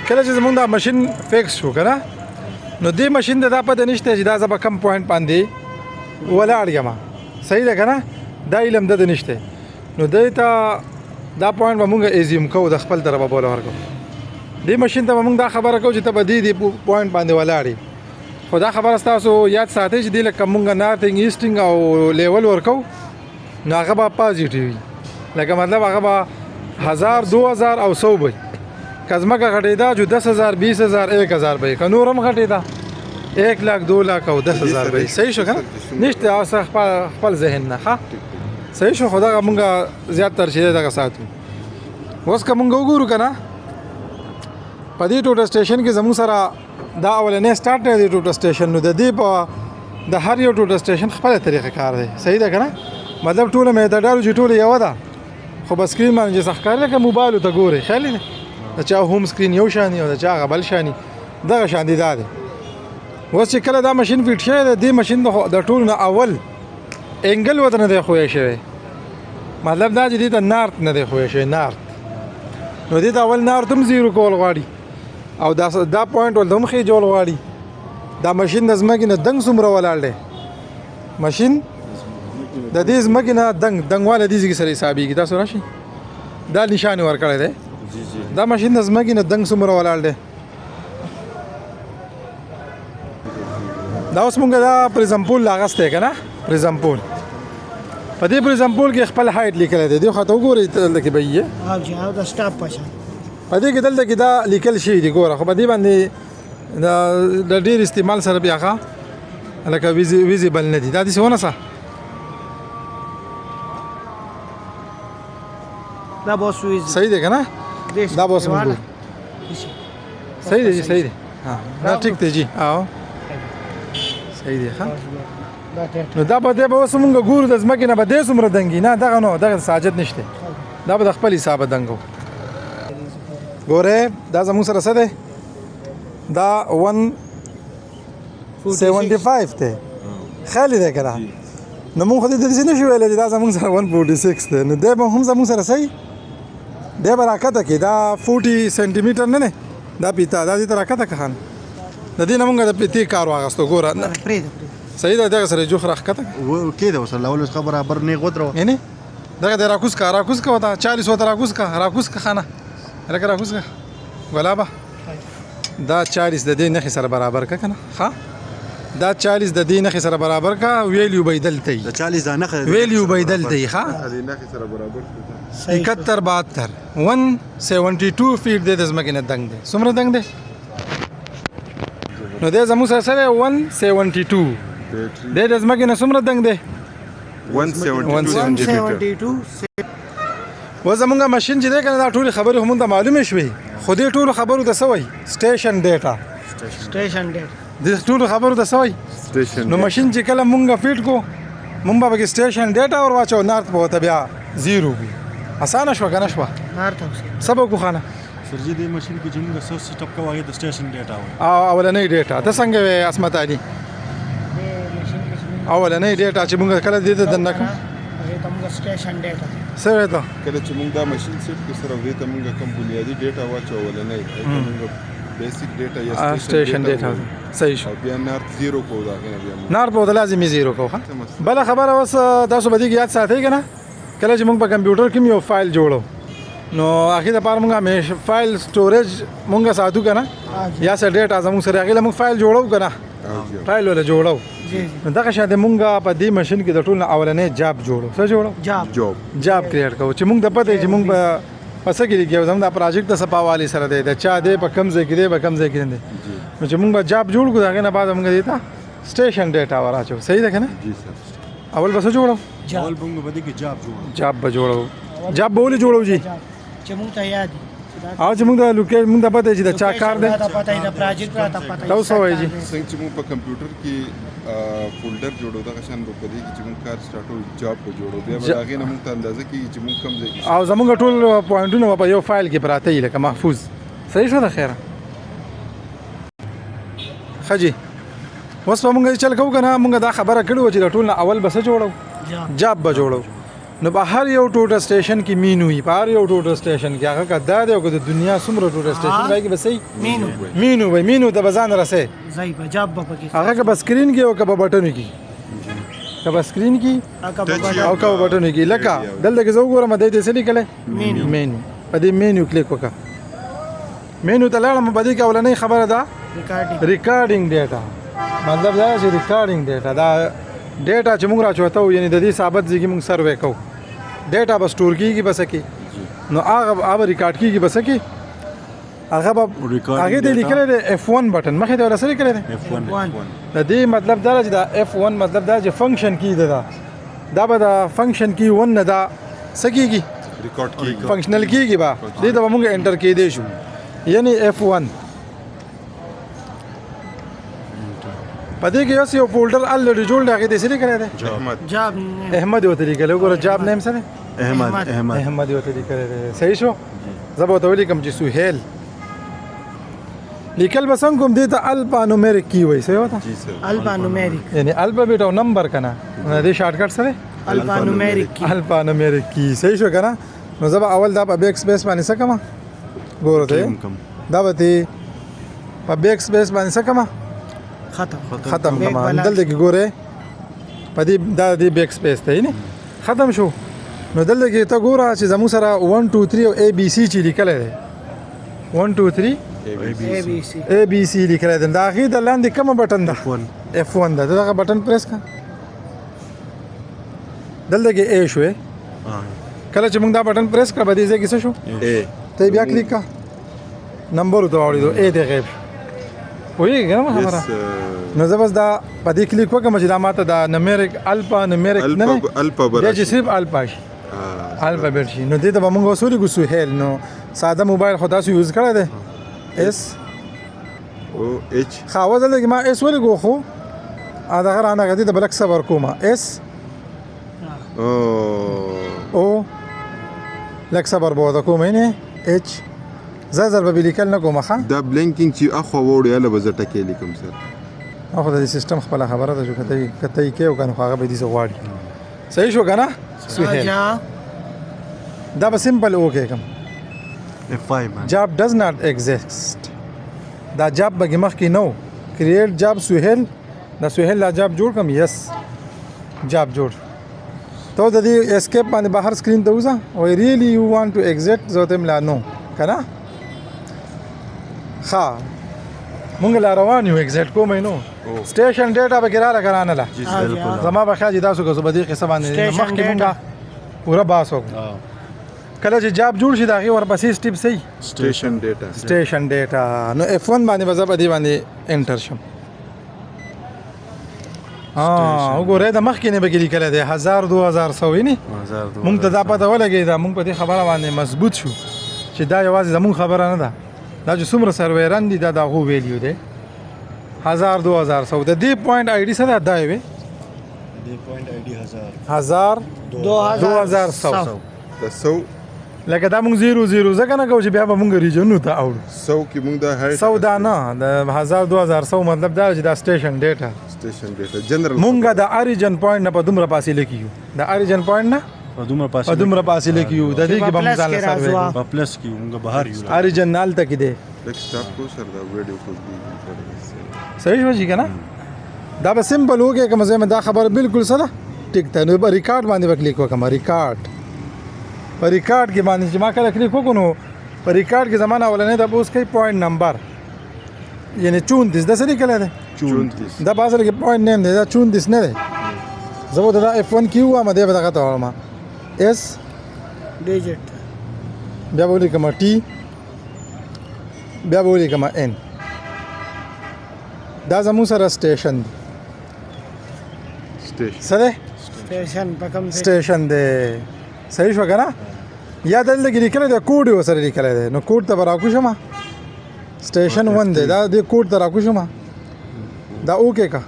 کله چې زمونږ دا ماشين فکس شو کنه، نو دې ماشين ته دا پته نشته چې دا زه په کم پوینټ باندې ولاړ یم. صحیح ده کنه؟ دا علم ده نشته، نو دې ته دا پوینټ به مونږ ایزیوم کوو، د خپل طرفه بوله ورکو. دې ماشين ته به مونږ دا خبره کوو چې ته به دې دې پوینټ باندې ولاړ یې. خو دا خبره ستاسو یاد ساتئ چې دې لکه مونږ نارتینګ، ایسټینګ او لیول ورکو، نو هغه به پازیټیو وي، لکه مطلب هغه به 1000، 2000 او 100 به. که ځمکه غټېده جو 10,000، 20,000، 1000 به، که نور هم غټېده 1 لاک، 2 لاک او 10,000 به. صحیح شو کنه؟ نشته اوس خپل ذهن نه. ښه، صحیح شو. خو دغه مونږ زیات تر چې دغه ساتو. اوس که مونږ وګورو کنه په دې ټوټل سټیشن کې زموږ سره دا اولنې سٹارټ دی ټوټل سټیشن، نو د دې په د هر یو ټوټل سټیشن خپل طریقه کار دی. صحیح ده کنه؟ مطلب ټوله میتودولوژي ټوله یو ده، خو بس سکرین باندې چې ښکاري لکه موبایل ته ګوري، خیال دی د چا هوم سکرین یو شان او د چا غبل شانی، دغه شان دی. دا دی اوس چې کله دا ماشين فټ شوی دی، دې ماشين د ټولو نه اول انګل وته نه دی خوې شوی. مطلب دا چې دې ته نارت نه دی خوې شوی، نارت. نو دې ته اول نارت هم زیرو کول غواړي او دا دا پوینټ ول هم خې جوړ غواړي. دا ماشين د ځمکې نه دنګ څومره ولاړ دی؟ ماشين د دې ځمکې نه دنګ دنګواله دې ځای سره حسابېږي. تاسو راشي، دا نشان ورکړی دی. جی جی دا ماشين د ځمکې نه دنګ څومره ولاړ دی؟ دا اوس مونږ دا پریزم پول لاغسته کنه، پریزم پول، په دې پریزم پول کې خپل هایټ لیکل دی. دی خو ته وګورئ، دلته کې به یې او جی، او د سټاپ پشان. په دې کې دلته کې دا لیکل شوی دی. ګوره، خو په دې باندې د ډیر استعمال سره بیا ښه لکه ویزیبل نه دي. دا دې ونه سه. دا بوس ویز. صحیح دی کنه؟ دا بوس موږ صحیح دی جی، صحیح دی. ها، دا ټیک دی جی. او صحیح دی. ها، نو دا به د اوس مونږ ګورو د ځمکې نه به دې څومره دنګي. نه، دغه نو دغه ساجد نشته، دا به د خپل حساب دنګو. ګوره، دا زموږ سره څه دی؟ دا 175 دی، خیال دی کنه؟ نو مونږ خو دې دې نه شو ویلی چې دا زموږ سره 146 دی. نو دی به هم زموږ سره صحیح دی به راکته کې دا 40 سانتي میټر نه نه دا پیتا دا دې ته راکته که خان. د دې نه مونږ د پیتې کار واغستو. ګوره، نه. پرې. صحیح ده، دغه سره جوخ راکته. و کې ده وسره اول څخه برابر نه غودرو. یعنی دغه د راکوس کا، راکوس کا وتا 40 وته، راکوس کا، راکوس کا خانه، لکه راکوس کا ګلابه. دا 40 د دې نخې سره برابر کا کنه. ها، دا 40 د دې نخې سره برابر کا، ویلیو به دلته د 40 دا نخه. ویلیو به دلته. ښا. د نخې سره برابر شو. 71، 72، 172 فیټ دی د ځمکې نه دنګ دی. څومره دنګ دی؟ نو دی زموږ سره سره 172 دی. د ځمکې نه څومره دنګ دی؟ 172. 172. و زمونږ ماشین چې دی کنه، دا ټولې خبرې هم ته معلومې شوې، خو دې ټولو خبرو ته څه وایي؟ سټیشن ډیټا. سټیشن ډیټ. دې ټولو خبرو ته څه وایي؟ سټیشن. نو ماشین چې کله مونږ فیټ کو، مونږ به پکې سټیشن ډیټا ور واچو، نارت به ورته بیا زیرو وي. اسانه شوه که نه شوه؟ نارت. څه به وکړو خانه؟ سر جی، دې ماشین کې چې موږ څه سیټ اپ کوو، هغه د سټیشن ډیټا وایي. او اولنۍ ډیټا ته څنګه وې عصمت علي؟ اولنۍ ډیټا چې مونږ کله دې ته دننه کړو، هغه ته موږ سټیشن ډیټا. څه وې ته؟ کله چې موږ دا ماشین سیټ کو سره، دې ته موږ کوم بنیادی ډیټا واچو اولنۍ، هغه ته موږ بیسیک ډیټا یا سټیشن ډیټا. صحیح شو. او بیا نارت زیرو کو، دا غنه بیا موږ نار په لازمي زیرو کو. بل خبره اوس تاسو به دې یاد ساتئ کنه، کله چې موږ په کمپیوټر کې یو فایل جوړو، نو هغه د پاره موږ همیشه فایل سټوریج موږ ساتو کنه، یا څه ډیټا زموږ سره، هغه له موږ فایل جوړو کنه، فایل ولا جوړو. نو دغه شان د مونږه په دې ماشين کې د ټول نه اولنې جاب جوړو. څه جوړو؟ جاب. جاب. جاب کریټ کوو چې مونږ د پته چې مونږ په پس کې لګیو، زموږ د پروجیکټ د سپاوالي سره دی، د چا دی، په کم ځای کې دی، په کم ځای کې نه دی. نو چې مونږ به جاب جوړ کړو، هغې نه بعد مونږ دې ته سټیشن ډیټا وراچو. صحیح ده که نه؟ جی سر. اول به څه جوړو؟ اول به موږ په دې کې جاب جوړو. جاب به جوړو. جاب به ولې جوړو جی؟ چې مونږ ته یاد او چې مونږ د لوکیشن مونږ ته پته چې د چا کار دی. دا پته د پروجیکټ راته پته. تاسو وایئ جی. څنګه چې موږ په کمپیوټر کې فولډر جوړو، دغه شان به په دې کې چې موږ کار سټارټو، جاب به جوړو، بیا به د هغې نه موږ ته اندازه کېږي چې موږ کوم ځای کې. او زمونږ ټول پوینټونه به په یو فایل کې پراته وي لکه محفوظ. صحیح شو د خیره؟ ښه جي، اوس به مونږ چل کوو که نه؟ مونږ دا خبره کړې وه چې د ټول نه اول به څه جوړو؟ جاب به جوړو. نو په هر یو ټوټه سټیشن کې مینو وي، په هر یو ټوټه سټیشن کې، هغه که دا دی او که د دنیا څومره ټوټه سټیشن وایي کې به صحیح مینو مینو وي، مینو ته به ځان رسې. ځای به جاب به پکې هغه که په سکرین کې او که په بټنو کې، که په سکرین کې هغه به Touch بټن او که په بټنو کې. لکه دلته کې زه وګورم، دی ته څه لیکلی؟ مینو. مینو. په دې مینو کلیک وکړه، مینو ته لاړم. په دې کې اولنۍ خبره ده ریکارډینګ، ریکارډینګ ډیټا. مطلب دا چې ریکارډینګ ډیټا، دا ډیټا چې موږ راچوتو، یعنی د دې ثابت ځای کې موږ سروې کوو، ډیټا به سټور کیږي بس کې، نو هغه هغه ریکارډ کیږي بس کې، هغه به Recording هغه دې data. لیکلی دی F1 بټن مخې ته ورسره لیکلی دی. F1. 1. د دې مطلب دا دی چې دا F1 مطلب دا چې فنکشن کی ده، دا به دا فنکشن کی 1 نه دا څه کیږي؟ ریکارډ کیږي. فنکشنل کیږي به، دې ته به موږ انټر کیدی شو، یعنی F1. په دې کې اوس یو فولډر الریډي جوړ دی، هغې ته یې څه لیکلی دی؟ احمد. جاب نیم. احمد یې ورته لیکلی. وګوره، جاب نیم څه دی؟ احمد. احمد. احمد. احمد یې ورته لیکلی دی. صحیح شو. زه به ورته ولیکم چې سهیل. لیکل به څنګه کوم؟ دې ته الفا نومریک کی وایي، صحیح وته؟ جی سر. الفا نومریک. یعنی الفابیټ او نمبر که نه، نو د دې شارټکټ څه دی؟ الفا نومریک کی. الفا نومریک کی. صحیح شو که نه؟ نو زه به اول دا په بیک سپیس باندې څه کوم؟ ګوره ته، کم. دا به تې په بیک سپیس باندې څه کوم؟ ختم. ختم بیک کما. بلا. دلته کې ګوره، په دې دا دې بیک سپیس ته نه ختم شو. نو دلته کې ته ګوره چې زموږ سره 1 2 3 او ای بي سي چې لیکلی دی، 1 2 3 ای بي سي. ای بي سي لیکلی دی، د هغې د لاندې کومه بټن ده؟ F1. F1 ده. دغه بټن پریس کړه، دلته کې ای شوې. کله چې موږ دا بټن پریس کړ، په دې ځای کې څه شو؟ ای. ته یې بیا کلیک کړه، نمبر ته واوړېدو، ای دی غیب شو. پوهېږې که نه ما خبره؟ یس. نو زه بس دا په دې کلیک وکړم چې دا ماته دا نومریک الفا نومریک نه دی، الفا به بیا چې راشي. صرف الفا شي، الفابیټ شي. نو دې ته به موږ اوس ولیکو سهیل. نو ساده موبایل خو تاسو یوز کړی دی، اس او اچ. ښه، اوس دلته کې ما اس ولیکو، خو دغه رانغی. دې ته به لږ صبر کوم. اس او او لږ صبر به ورته کوم. یعنې اچ زه زر به لیکل نه کوم. ښه، دا بلینکینګ چې اخوا وړي، هله به زه ټکی لیکم سر. خو د دې سیستم خپله خبره ده چې که ته یې کوې او که نه، خو هغه به دې څه غواړي. صحیح شو که نه سهیل؟ جا. دا به سمپل اوکې کوم. F5 باندې. جاب ډز ناٹ ایگزیسټ. دا جاب به مخکې نو کریټ جاب سهیل، دا سهیل دا جاب جوړ کم. یس، جاب جوړ. ته د دې اسکیپ باندې بهر سکرین ته وځه. او ریلی یو وانټ ټو ایگزیټ؟ زه ته لا نو که نه. ښه، مونږ لا روان یو، ایگزیټ کوم نو. سټیشن ډیټا به کې راله که رانه له؟ جی بالکل. زما به خیال چې تاسو که زه به دې قصه باندې Station مخکې مونږ data. پوره بحث وکړو. کله چې جاب جوړ شي، د هغې ورپسې سټیپ صحیح سټیشن ډیټا. سټیشن ډیټا. نو F1 باندې به زه په دې باندې انټر شم. وګوره، د مخکې نه به کې لیکلی دی 1000 2100 یعنی 1000 2 مونږ ته دا پته ولګېده، مونږ په دې خبره باندې مضبوط شو چې دا یوازې زمونږ خبره نه ده، دا چې څومره سرویران دي، دا د هغو ویلیو دی 1000 2100. د دې پوینټ آی ډي څه ده؟ دا وي دې پوینټ آی ډي 1000 1000 2100. 2100. د سو لکه دا مونږ 0 0 ځکه نه کوو چې بیا به مونږ ریجنونو ته اوړو. سو کې مونږ دا هایټ سو دا نه، د 1000 2100 مطلب دا چې دا سټیشن ډیټا، سټیشن ډیټا جنرال. مونږ د اریجن پوینټ نه په دومره فاصله کې یو، د اریجن پوینټ نه په دومره فاصله، په دومره فاصله کې یو. د دې کې به مونږ په ځان پلس کې سروې راځو. کوو. په پلس کې مونږ بهر یو. اریجن هلته کې دی. لږ سټاپ کو سر، دا ویډیو خو صحیح شو چې که نه؟ دا به سمپل وکړې که زه دا خبره بالکل څه ده، ټیک ده. نو په ریکارډ باندې به کلیک وکړم. ریکارډ، په ریکارډ کې باندې چې ما کله کلیک وکړو، نو په ریکارډ کې زما نه اولنی تپوس کوي پوینټ نمبر، یعنی 34. دا څه لیکلی دی؟ 34. دا په اصل کې پوینټ نیم دی، دا 34 نه دی. زه به دا F1 کې ووایم، دی به دغه ته واړم اس ډیجټ. بیا به ولیکم ټي، بیا به ولیکم ان. دا زموږ سره سټیشن دی. سټیشن. څه دی؟ سټیشن په کوم ځای؟ سټیشن دی. صحیح شو که نه؟ یا دلته کې لیکلی دی، کوډ یې ورسره لیکلی دی، نو کوډ ته به راکوشم. سټیشن 1 دی، دا دې کوډ ته راکوشم. دا اوکې که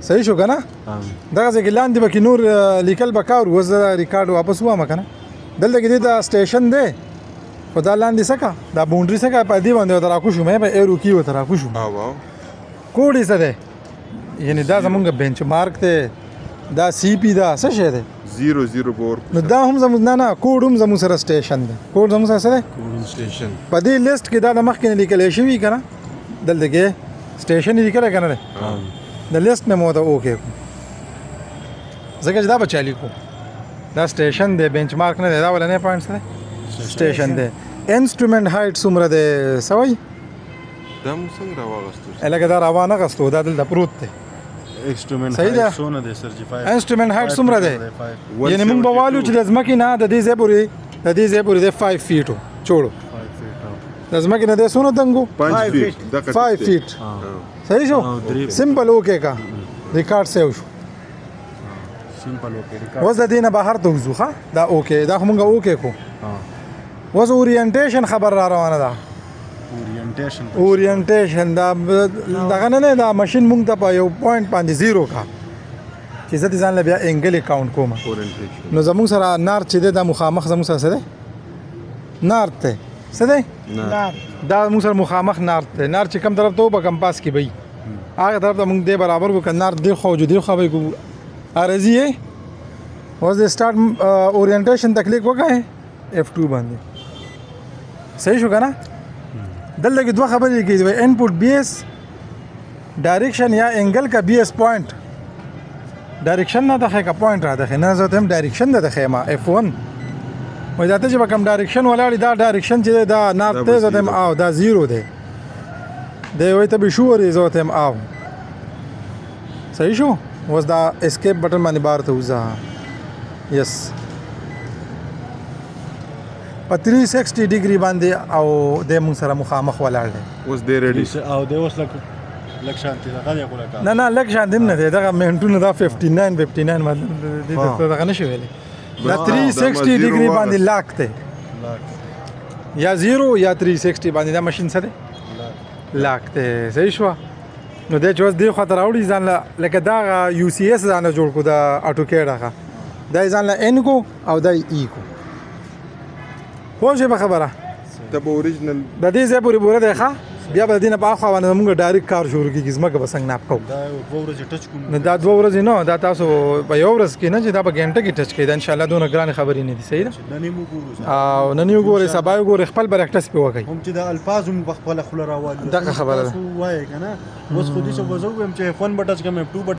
صحیح شو که نه؟ دغه ځای کې لاندې به کې نور لیکل به کار وو. اوس زه ریکارډ واپس وایم که نه؟ دلته کې دې دا سټیشن دی، خو دا لاندې څه کا، دا باونډري څه کا، په دې باندې ورته راکوشم، په ایرو کې ورته راکوشم. او کوډ یې څه دی؟ یعنی دا زمونږ بنچ مارک دی. دا سی پی دا څه شی دی؟ 0 0 به ورکړو. نو دا هم زموږ، نه نه، کوډ هم زموږ سره station دی. کوډ زموږ سره څه دی؟ سټیشن. په دې لیست کې دا د مخکې نه لیکل شوی که نه؟ دلته کې station یې لیکلی که نه دی؟ د لیست نه مو ته okay کو، ځکه چې دا به چا لیکو؟ دا station دی، bench mark نه دی. دا ولنې point څه دی؟ station دی. instrument height څومره دی؟ څه وایي؟ دا موږ څنګه راواغستو؟ لکه دا روانه غستو، دا دلته پروت دی. انسټرومنټ صحیح ده. څونه دی سر جی؟ 5 instrument height څومره دی؟ یعنی موږ به والو چې د ځمکې نه د دې ځای پورې، د دې ځای پورې د 5 فیټو چوړو. 5 فیټ. د ځمکې نه د څونه دنګو؟ 5 فیټ. 5 فیټ، صحیح شو. simple okay کا، record save شو. simple okay record. اوس د دې نه بهر ته وځو. ښه، دا okay، دا خو مونږ okay کو. اوس orientation خبر را روانه ده. اورینټیشن. اورینټیشن دا دغه نه نه، دا ماشین مونږ ته په یو point باندې zero کا چې زه دې ځان له بیا angle count کوم. اورینټیشن. نو زموږ سره north چې دی، دا مخامخ زموږ سره څه دی؟ north دی. څه دی؟ نار. دا موږ سره مخامخ north دی. north چې کوم طرف ته و، په compass کې به وي، هغه طرف ته موږ دی برابر کو. که north دی خو جو دی خو به کو عارضي یې. اوس د start orientation ته کلیک وکړئ F2 باندې. صحیح شو که نه؟ دلته کې دوه خبرې کېږي: input base direction یا angle کا base point. direction نه دخه کا point را دخه نه، زه ته هم direction نه دخه ما F1 وای. دا ته چې په کوم direction ولاړی، دا direction چې دی، دا north ته، زه ته هم آو دا zero دی. دی وای ته به شو ورې، زه ته هم آو. صحیح شو. اوس دا escape button باندې بار ته وځه. yes، په 360 degree باندې او د مونږ سره مخامخ ولاړ دی. اوس دی ready. او دی اوس لک لک شانتي دغه دی خو لکه نه نه، لږ شان دیم نه دی. دغه منټونه دا 59 59 مطلب دې ته دغه نشي ویلی. دا 360 degree باندې lock دی. لاک. یا 0 یا 360 باندې دا ماشین څه دی؟ لاک. لاک دی. صحیح شو. نو دی چې اوس دې خواته راوړي ځان له، لکه دا UCS ځان له جوړ کو، دا AutoCAD هغه دا یې ځان له N کو او دا یې E کو. پوه شوې په خبره؟ ته به original د دې ځای پورې پوره دی. ښه، بیا به د دې نه په اخوا باندې زموږ direct کار شروع کېږي. ځمکه به څنګه ناپ کوو؟ دا یو دوه ورځې touch کوم. نو دا دوه ورځې نه، دا تاسو په یو ورځ کې نه، چې دا په ګنټه کې touch کوي. دا انشاءالله دونه ګرانې خبرې نه دي. صحیح ده. نن یې وګورو. او نن یې وګورئ، سبا یې وګورئ، خپل practice پې وکړئ. هم چې د الفاظ هم په خپله خوله راوالي. دغه خبره ده. تاسو وایې که نه؟ اوس خو دې څه به زه ووایم چې F1 به touch کوم، F2 به